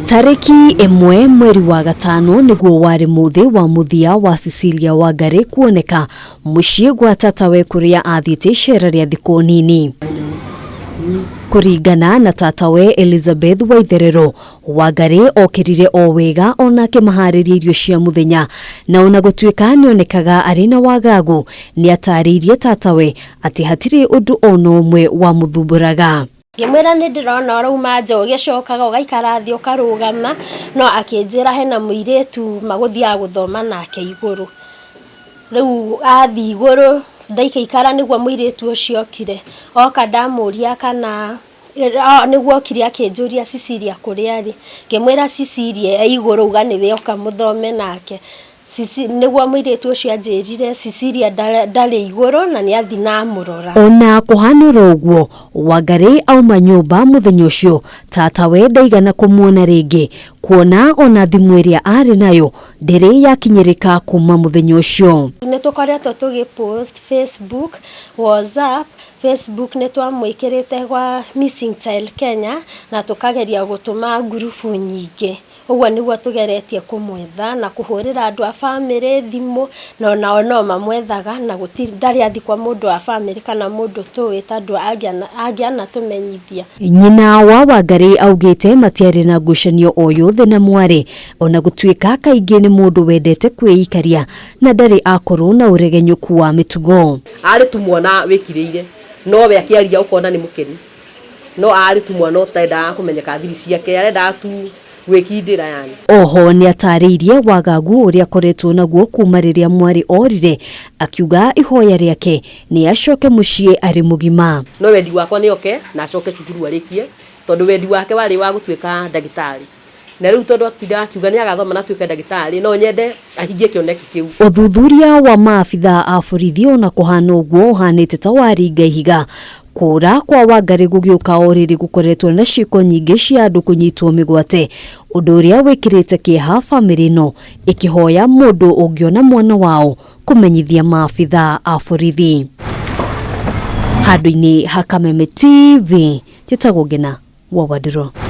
Tarĩki ĩmwe mweri wa gatano nĩguo warĩ mũthĩ wa mũthia wa Cecilia Wangari kuoneka mũciĩ gwa tatawe kũrĩa athiĩte icera rĩa thikũ nini. Kũringana na tatawe Elizabeth Waitherero, Wangari okĩrire o wega ona akĩmaharĩria irio cia mũthenya, na ona gũtuĩka nĩonekaga arĩ na wagagu, nĩatarĩirie tatawe atĩ hatirĩ ũndũ ona ũmwe wamũthumbũraga. Ngĩmwĩra nĩ ndĩrona ũrauma nja ũgĩcokaga ũgaikara thĩ ũkarũgama, no akĩnjĩra hena mũirĩtu magũthiaga gũthoma nake igũrũ. Rĩu athiĩ igũrũ ndaikaikara nĩguo mũirĩtu ũcio okire, oka ndamũria kana nĩguo okire akĩnjũria Cecilia kũrĩa arĩ, ngĩmwĩra Cecilia e igũrũ uga nĩwe oka mũthome nake. Nĩguo mũirĩtu ũcio anjĩrire Cecilia ndarĩ igũrũ na nĩ athiĩ na amũrora. Ona kũhana oro ũguo, Wangarĩ auma nyũmba mũthenya ũcio, tatawe ndaigana kũmuona rĩngĩ, kuona ona thimũ ĩrĩa arĩ nayo ndĩrĩ yakinyĩrĩka kuma mũthenya ũcio. Nĩ tũkoretwo tũgĩ post Facebook, WhatsApp, Facebook nĩ twamwĩkĩrĩte gwa Missing Child Kenya na tũkageria gũtũma ngurubu nyingĩ. Ũguo nĩguo tũgeretie kũmwetha na kũhũrĩra andũ a bamĩrĩ thimũ, na onao no mamwethaga na gũtirĩ, ndarĩ athiĩ kwa mũndũ wa bamĩrĩ kana mũndũ tũĩ tondũ angĩanatũmenyithia. Nyina wa Wangarĩ augĩte matiarĩ na ngucanio o yothe na mwarĩ, ona gũtuĩka kaingĩ nĩ mũndũ wendete kwĩikaria na ndarĩ akorwo na ũregenyũku wa mĩtugo. Arĩ tu mwana wĩkirĩire, nowe akĩaria ũkona nĩ mũkenu. No arĩ tu mwana ũtendaga kũmenyeka thiri ciake, arendaga tu gwĩkindĩra yani. Oho nĩatarĩirie wagagu ũrĩa akoretwo naguo kuma rĩrĩa mwarĩ orire, akiuga ihoya rĩake nĩ acoke mũciĩ arĩ mũgima. No wendi wakwa nĩ oke na acoke cukuru arĩkie, tondũ wendi wake warĩ wa gũtuĩka ndagĩtarĩ. Na rĩu tondũ atindaga akiuga nĩ agathoma na atuĩke ndagĩtarĩ, no nyende ahingie kĩoneki kĩu. Ũthuthuria wa maabithaa a borithi ona kũhana ũguo ũhanĩte ta waringa ihiga. Kũũra kwa Wangarĩ gũgĩũka o rĩrĩ gũkoretwo na ciĩko nyingĩ cia andũ kũnyitwo mĩgwate, ũndũ ũrĩa wĩkĩrĩte kĩeha bamĩrĩ ĩno ĩkĩhoya mũndũ ũngĩona mwana wao kũmenyithia maabithaa a borithi. Handũ-inĩ ha Kameme TV, njĩtagwo Ngena wa Wandũrũ.